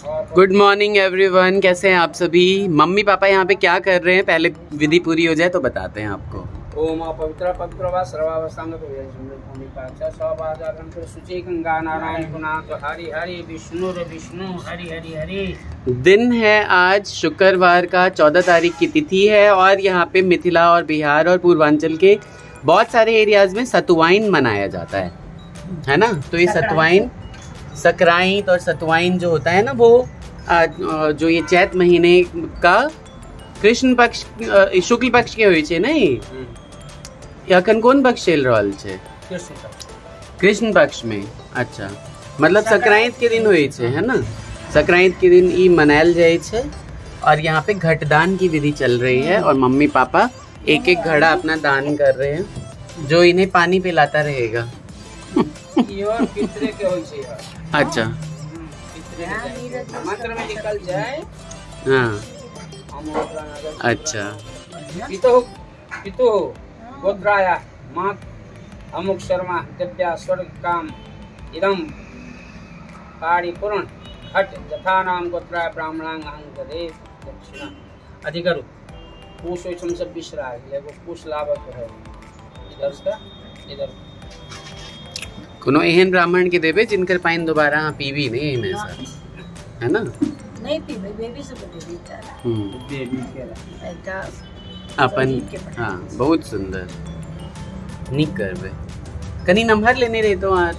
Good morning everyone, कैसे हैं आप सभी। मम्मी पापा यहाँ पे क्या कर रहे हैं, पहले विधि पूरी हो जाए तो बताते हैं आपको। ओम पवित्र पवित्र वा सर्वावस्थांग शुचि गंगा नारायण हरि हरि विष्णु विष्णु हरि हरि हरि। दिन है आज शुक्रवार का, 14 तारीख की तिथि है और यहाँ पे मिथिला और बिहार और पूर्वांचल के बहुत सारे एरियाज में सतुआइन मनाया जाता है ना। तो ये सतुआइन, सकराइत और सतुआइन जो होता है ना, वो जो ये चैत महीने का कृष्ण पक्ष शुक्ल पक्ष के होइ छै नहीं, अखन कोन पक्ष चलि रहल छै? कृष्ण पक्ष में। अच्छा, मतलब सकराइत के दिन होइ छै, है ना। सकराइत के दिन ई मनायल जाइ छै और यहाँ पे घटदान की विधि चल रही है और मम्मी पापा एक एक घड़ा अपना दान कर रहे हैं, जो इन्हें पानी पिलाता रहेगा। अच्छा, मंत्र में निकल जाए। हाँ, अच्छा। पितुः पितुः गोत्राया मात अमुक शर्मा दिव्या स्वर्ग काम इदम पारिपूर्ण घट यथा नाम गोत्राय ब्राह्मणांग दे दक्षिणा अधिकरु पूछ ओहिठाम से बिसरा गेलै, एगो पूछ लाबक रहै इधर से इधर। कोनो एहन ब्राह्मण के देबे जिनकर पानी दोबारा अहाँ पीबी नहीं एहिमे से, है ना। नहीं पीबे, बेबी सब देबे बेबी के अपन। हाँ, बहुत सुंदर, नीक करबे। कनी नम्हर लेने रहितो अहाँ,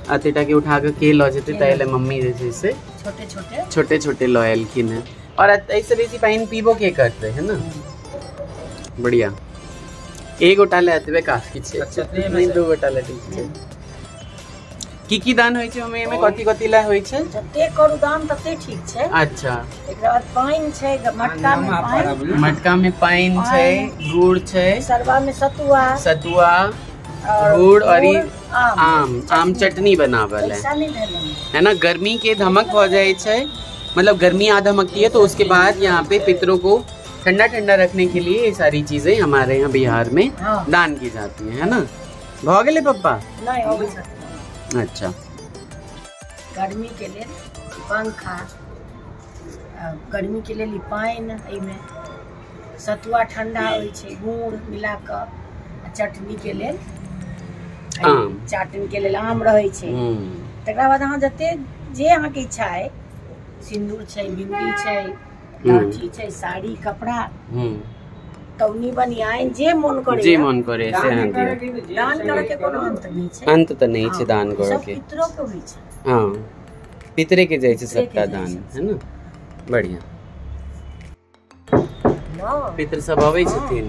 अतेटा के उठा के के लऽ जेतै, ताहि लए मम्मी जे छै से छोटे छोटे छोटे छोटे लऽ एलखिन हेँ। और एहिसँ बेसी पानि पीबो के करतै, है ना। बढ़िया, एक गोटा ले एतबे काफी छै। अच्छा, नहीं, दू गोटा ले ठीक छै। की की दान होइ छै ओमे? एमे कथी कथी ला होइ छै? जते करू दान तते ठीक छै। अच्छा, एकरा बाद पानि छै, मटका में पानि, मटका में पानि छै, गुड़ छै, सरवा में सतुआ, सतुआ, गुड़ और आम, आम चटनी बनावल है ना। गर्मी के धमक हो जाए छै, मतलब गर्मी आ धमकती है तो उसके बाद यहाँ पे पितरों को ठंडा ठंडा रखने के लिए ये सारी चीजें हमारे यहाँ बिहार में दान की जाती है ना। भ गेलै पप्पा? नहीं, हो गेल। अच्छा, गर्मी के लिए पंखा, गर्मी के लिए पानि, एहिमे सतुआ ठंडा होइ छै, गुड़ मिला कऽ, चटनी के लेल आम, चटनी के लेल आम रहै छै। तकरा बाद अहाँ जते जे अहाँके इच्छा है, सिन्दूर छै, बिंदी छै, लाठी छै, साड़ी, कपड़ा, तौनी बनियाइन, जे मोन करे, जे मोन करे से अहाँ दियौ। दान करे के कोनो अंत नहीं छै, अंत तऽ नहीं छै दान करे के, पितरो के होइ छै। हाँ, पितरे के जाइ छै सबटा दान, है ना। बढ़िया, पितर सब अबै छथिन।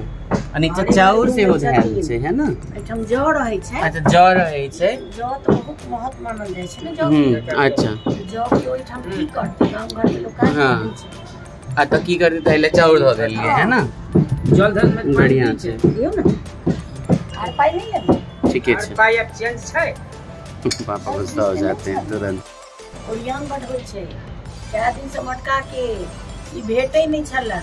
आ नीचा चाउर सेहो धयल छै, है ना। एहिठाम जौ रहै छै। अच्छा, जौ रहै छै। जौ तऽ बहुत महत्व मानल जाइ छै ने जौ। अच्छा, जौ के ओहिठाम की करतै, गाम घर के लोक काज करै छै। आ तऽ की करतै, ताहि लए चाउर धऽ देलियै, है ना। जल धन में बढ़िया छै। दियौ ने, आर पाइ नहि लेबै। ठीके छै, पाइ एक्सचेंज छै। पापा गुस्सा हो जाते हैं तुरंत। ओरियान बड होइ छै, कए दिन से मटका के ई भेटै नहि छलै।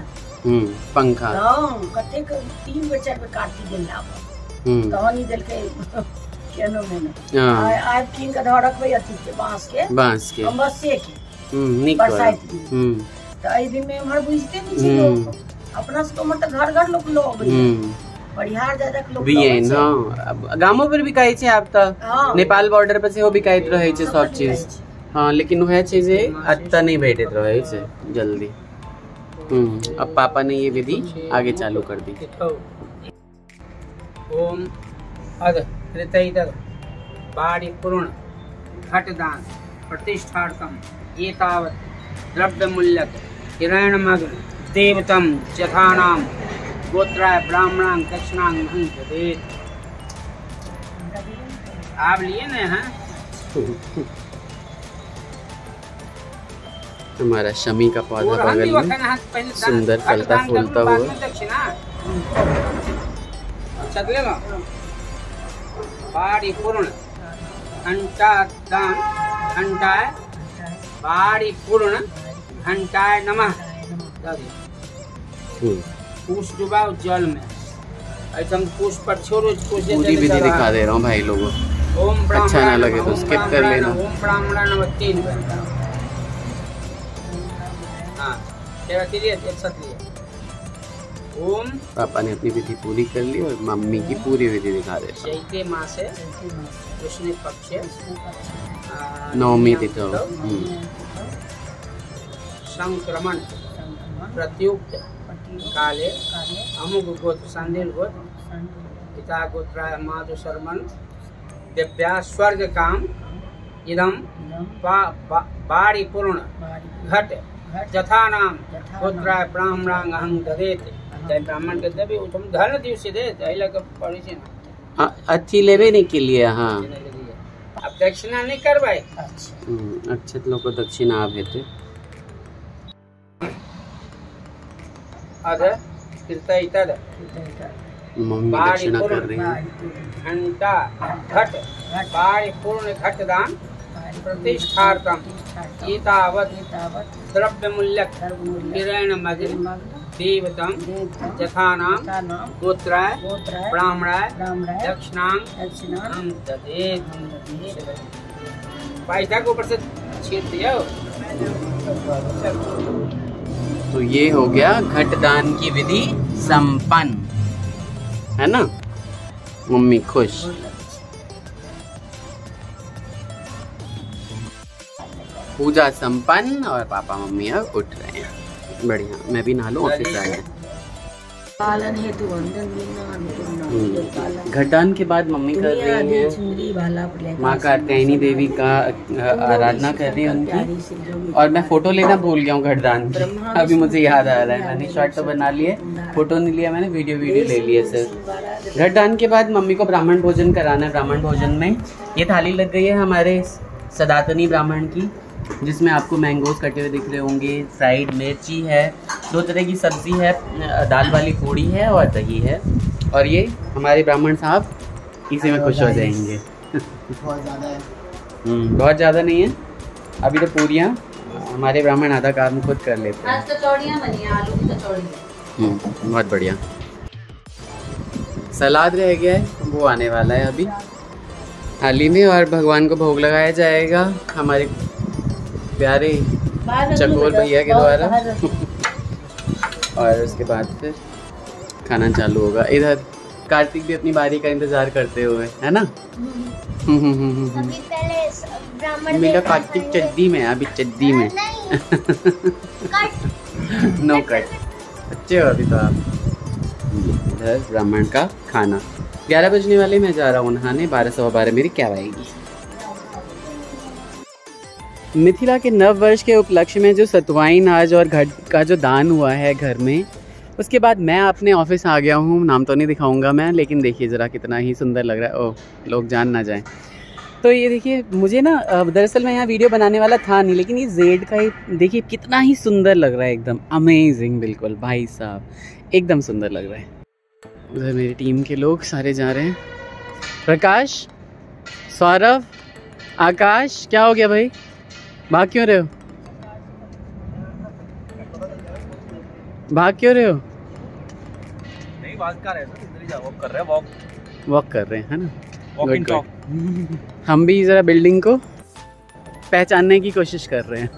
पंखा। हाँ, कतेक 3 बेर 4 बेर काटी गेल लाब, तहन ई देलकै केनो मेनो। आब कीन के धऽ रखबै अथी के, बांस के, बांस के, अम्बसे के, नीक बरसाइत दिन। तऽ एहि दिन में एम्हर बुझते नहि छै लोक, अपना सबके उम्हर तऽ घर घर लोक लऽ अबैया, परिहार जा जा लोक बियन। हाँ, गामो पर बिकाइ छै आब तऽ, नेपाल बॉर्डर पर सेहो बिकाइत रहै छै सब चीज। हाँ, लेकिन वएह छै जे एतऽ नहि भेटैत रहै छै जल्दी। अब पापा ने ये विधि आगे चालू कर दी। ओम अद कृतैतद बारिपूर्ण घटदान प्रतिष्ठार्थम एतावत् द्रव्यमूल्यक हिरण्यमग्न देवतम यथानाम गोत्राय ब्राह्मणांग दक्षिणांग ददेत। आप लिए ने हैं। हमारा शमी का पौधा बगल में सुंदर फलता फूलता हुआ। बारिपूर्ण घंटा दान घंटाय बारिपूर्ण घंटाय नमः। कुश डुबाओ जल में, ऐसा कुश पर छोड़ो। पूरी विधि दिखा दे रहा हूँ भाई लोगों, ओम अच्छा ना लगे तो स्किप कर लेना। ओम ब्राह्मण नमः 3 बार। हाँ एक साथ लिए। ओम। पापा ने अपनी विधि पूरी कर ली और मम्मी की पूरी विधि दिखा दे। चैते मासे कृष्ण पक्ष नवमी तिथि संक्रमण प्रत्युक्त काले अमुक गोत्र सांदिल गोत्र पिता गोत्राय माधु शर्मन दिव्या स्वर्ग काम इदम बारी पूर्ण घट जथा नाम गोत्राय ब्राह्मणांग अहं ददेत। ब्राह्मण के देबे ओ तुम धन दिवस दे एहि लऽ पड़ै छै ना अच्छी लेबे नहीं के लिए। हाँ अब दक्षिणा नहीं करबै। अच्छा अच्छे लोग को दक्षिणा आब हेतै। अध कृतैतद मम्मी दक्षिणा कर रही है। घंटा घट बारी पूर्ण घट दान प्रतिष्ठार्थम एतावत् द्रव्य मूल्यक किरण मग्न देवतम यथा नाम गोत्राय ब्राह्मणाय दक्षिणां ददेत। पैसा के ऊपर से छीट दिया। तो ये हो गया घटदान की विधि संपन्न, है ना? मम्मी खुश। पूजा संपन्न और पापा मम्मी अब उठ रहे हैं। बढ़िया, मैं भी नहा लूँ, ऑफिस जाना है। पालन हेतु वंदन। घटदान के बाद मम्मी कर रही हैं माँ कात्यायनी देवी का आराधना कर रही है उनकी। और मैं फोटो लेना भूल गया हूँ घटदान की, अभी मुझे याद आ रहा है। मैंने शॉर्ट तो बना लिए, फोटो नहीं लिया मैंने, वीडियो ले लिए सिर्फ। घटदान के बाद मम्मी को ब्राह्मण भोजन कराना है। ब्राह्मण भोजन में ये थाली लग गई है हमारे सदातनी ब्राह्मण की, जिसमें आपको मैंगोज कटे हुए दिख रहे होंगे, फ्राइड मिर्ची है, दो तरह की सब्जी है, दाल वाली पूड़ी है और दही है। और ये हमारे ब्राह्मण साहब इसी में खुश हो जाएंगे। बहुत ज़्यादा है। बहुत ज़्यादा नहीं है, अभी तो पूरियाँ हमारे ब्राह्मण आधा काम खुद कर लेते हैं। आज कचौड़ियाँ बनी हैं, आलू की कचौड़ी। बहुत बढ़िया। सलाद रह गया है, वो आने वाला है अभी थाली में, और भगवान को भोग लगाया जाएगा हमारे प्यारे चकोर भैया के द्वारा। और उसके बाद फिर खाना चालू होगा। इधर कार्तिक भी अपनी बारी का इंतजार करते हुए, है ना? अभी पहले मेरा कार्तिक चड्डी में, अभी चड्डी में। नो कट, अच्छे हो अभी तो आप। इधर ब्राह्मण का खाना 11 बजने वाले, मैं जा रहा हूँ नहाने। 12 सवा 12 मेरी कैब आएगी। मिथिला के नव वर्ष के उपलक्ष्य में जो सतुआइन आज और घट का जो दान हुआ है घर में, उसके बाद मैं अपने ऑफिस आ गया हूँ। नाम तो नहीं दिखाऊंगा मैं, लेकिन देखिए ज़रा कितना ही सुंदर लग रहा है। ओह, लोग जान ना जाएं। तो ये देखिए, मुझे ना दरअसल मैं यहाँ वीडियो बनाने वाला था नहीं, लेकिन ये जेड का ही देखिए कितना ही सुंदर लग रहा है, एकदम अमेजिंग, बिल्कुल भाई साहब एकदम सुंदर लग रहा है। उधर मेरी टीम के लोग सारे जा रहे हैं। प्रकाश, सौरभ, आकाश, क्या हो गया भाई, भाग क्यों रहे हो? भाग क्यों रहे हो? नहीं, भाग कर रहे हैं सर, इधर ही वॉक कर रहे हैं, वॉक वॉक कर रहे हैं, है ना? Walk talk. हम भी जरा बिल्डिंग को पहचानने की कोशिश कर रहे हैं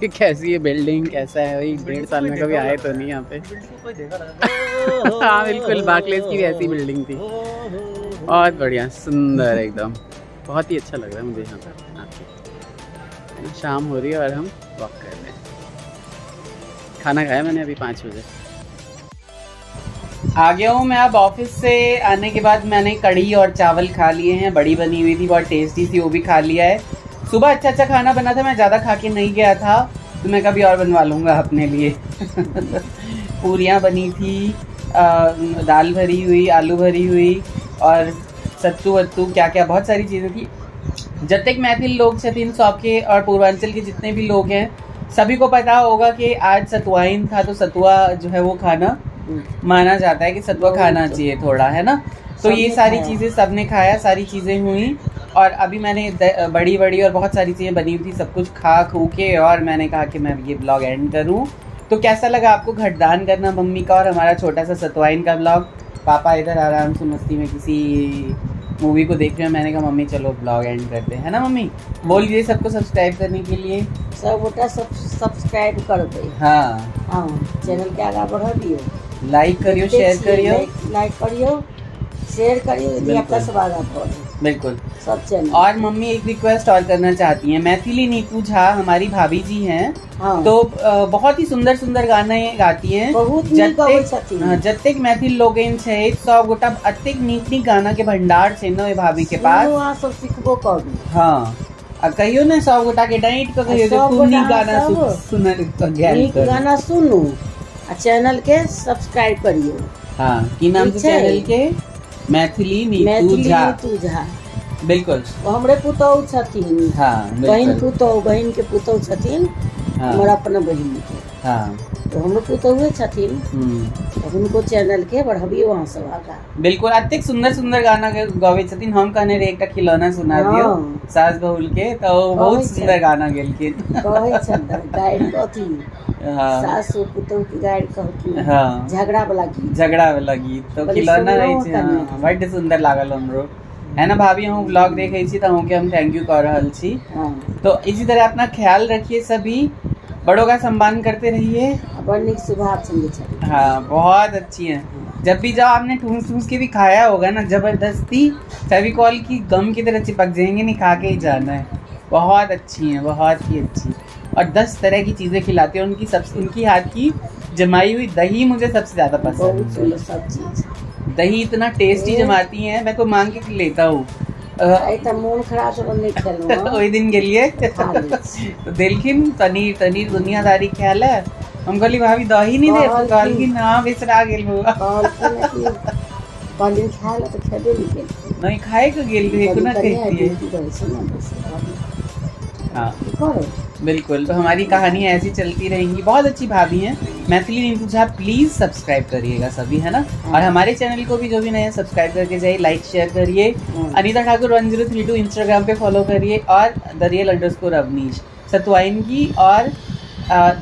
कि कैसी है बिल्डिंग, कैसा है भाई। 1.5 साल में कभी आए तो नहीं यहाँ पे। हाँ बिल्कुल, बार्कलेज की भी ऐसी बिल्डिंग थी। बहुत बढ़िया, सुंदर एकदम, बहुत ही अच्छा लग रहा है मुझे यहाँ पर आके। शाम हो रही है और हम वॉक कर रहे हैं। खाना खाया मैंने अभी 5 बजे। आ गया हूँ मैं अब ऑफिस से। आने के बाद मैंने कढ़ी और चावल खा लिए हैं, बड़ी बनी हुई थी, बहुत टेस्टी सी, वो भी खा लिया है। सुबह अच्छा अच्छा खाना बना था, मैं ज़्यादा खा के नहीं गया था, तो मैं कभी और बनवा लूँगा अपने लिए। पूरियाँ बनी थी, दाल भरी हुई, आलू भरी हुई और सत्तू वत्तू क्या क्या बहुत सारी चीज़ें थी। जतेक मैथिल लोग छथिन सबके और पूर्वांचल के जितने भी लोग हैं सभी को पता होगा कि आज सतुआइन था, तो सतुआ जो है वो खाना माना जाता है कि सतुआ खाना चाहिए थोड़ा, है ना? तो ये सारी चीज़ें सबने खाया, सारी चीज़ें हुई। और अभी मैंने बड़ी बड़ी और बहुत सारी चीज़ें बनी हुई थी, सब कुछ खा खू के, और मैंने कहा कि मैं ये ब्लॉग एंड करूँ। तो कैसा लगा आपको घटदान करना मम्मी का और हमारा छोटा सा सतुआइन का ब्लॉग? पापा इधर आराम से मस्ती में किसी मूवी को देख रहे हैं। मैंने कहा मम्मी चलो ब्लॉग एंड करते हैं, है ना मम्मी? बोल दीजिए सबको सब्सक्राइब करने के लिए। सब गोटा सब सब्सक्राइब करबै। हाँ हाँ, चैनल के आगा बढ़ा दियो, लाइक करियो, शेयर करियो, लाइक करियो, शेयर करियो, धिया सब आगा बढ़े। बिल्कुल सब चैनल। और मम्मी एक रिक्वेस्ट और करना चाहती हैं, मैथिली नीतू झा हमारी भाभी जी हैं। हाँ। तो बहुत ही सुंदर सुंदर गाने गाती हैं, बहुत नीक गबै छथिन। जतेक मैथिल लोगन छै सब गोटा अतेक नीक नीक गाना के भंडार छै न ओहि भाभी के पास। अहाँ सब सिखबो करू। हाँ, आ कहियो ने सब गोटा के डांट के कहियो जे खूब नीक गाना सुनल नीक गाना सुनू आ चैनल के सब्सक्राइब करियो। हाँ, की नाम छै चैनल के? मैथिली नीतू झा। नीतू झा, बिल्कुल। हमरे पुतहु छथिन। हाँ, बहिन पुतहु, बहिन के पुतहु छथिन। हाँ। हमर अपना बहिन के। हाँ, तो हमरो पुतहुए छथिन। तो हुनको चैनल के बढ़बियो अहाँ सब आगा। बिल्कुल, अतेक सुंदर सुंदर गाना के गाबै छथिन। हम कहने रहे एकटा खिलौना सुना दियो सास बहुल के, तो बहुत सुंदर गाना गेलखिन। कहै छथिन गारि अथी। हाँ। सासु पुतहु के गारि कहलखिन। हाँ, झगड़ा वाला गीत, झगड़ा वाला गीत तो खिलौना रहै छै। हाँ, बड्ड सुंदर लागल हमरो, है ना भाभी? हम व्लॉग देखे छी तो अहूँ के हम thank you कह रहल छी। हाँ। तो इसी तरह अपना ख्याल रखिए, सभी बड़ों का सम्मान करते रहिए। बड़ नीक स्वभाव छनि। हाँ, बहुत अच्छी है। जब भी जाओ आपने ठूस ठूस के भी खाया होगा ना, जबरदस्ती फेविकॉल की गम की तरह चिपक जाएंगे, नहीं खा के ही जाना है। बहुत अच्छी है, बहुत ही अच्छी। और 10 तरह की चीज़ें खिलाती है। उनकी सब उनकी हाथ की जमाई हुई दही मुझे सबसे ज़्यादा पसंद है। सब चीज दही इतना टेस्टी जमाती है, मैं कोई मांग के लेता हूँ। मोन खराब ओहि दिन गेलिए तो देलखिन पनीर तनीर दुनियादारी ख्याल है। हम कहली भाभी दही नहीं दे, कहलखिन ना बिसरा गेल बउआ। कहलिन खाय ला तो खेबे नहीं केलखिन। नहीं खाए के गेल रहे, कोना खैतिए। हाँ बिल्कुल, तो हमारी कहानी ऐसी चलती रहेंगी। बहुत अच्छी भाभी हैं मैथिली नीतू झा, प्लीज़ सब्सक्राइब करिएगा सभी, है ना? और हमारे चैनल को भी जो भी नए सब्सक्राइब करके जाइए, लाइक शेयर करिए। अनीता ठाकुर 1032 इंस्टाग्राम पे फॉलो करिए और _real_अवनीश सतुआइन की और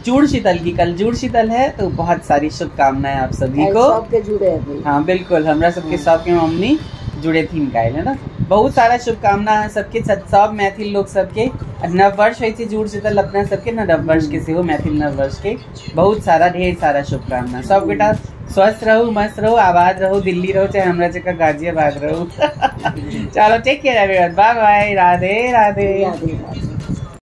जुड़ शीतल की, कल जुड़ शीतल है तो बहुत सारी शुभकामनाएं आप सभी को। सबके जुड़े अभी। हाँ बिल्कुल, हमरा सबके सबके मम्मी जुड़े थी काल्हि, है ना? बहुत सारा शुभकामना है सबके, सब मैथिल लोग सबके। नववर्ष होइ छै जुड़ शीतल अपना सबके न, नववर्ष के सेहो मैथिल नववर्ष के बहुत सारा ढेर सारा शुभकामना। सब गोटा स्वस्थ रहू, मस्त रहू, आबाद रहू, दिल्ली रहू चाहे हमरा जगह गाजियाबाद रहू। चलो take care everyone, bye bye, Radhe Radhe. Radhe Radhe.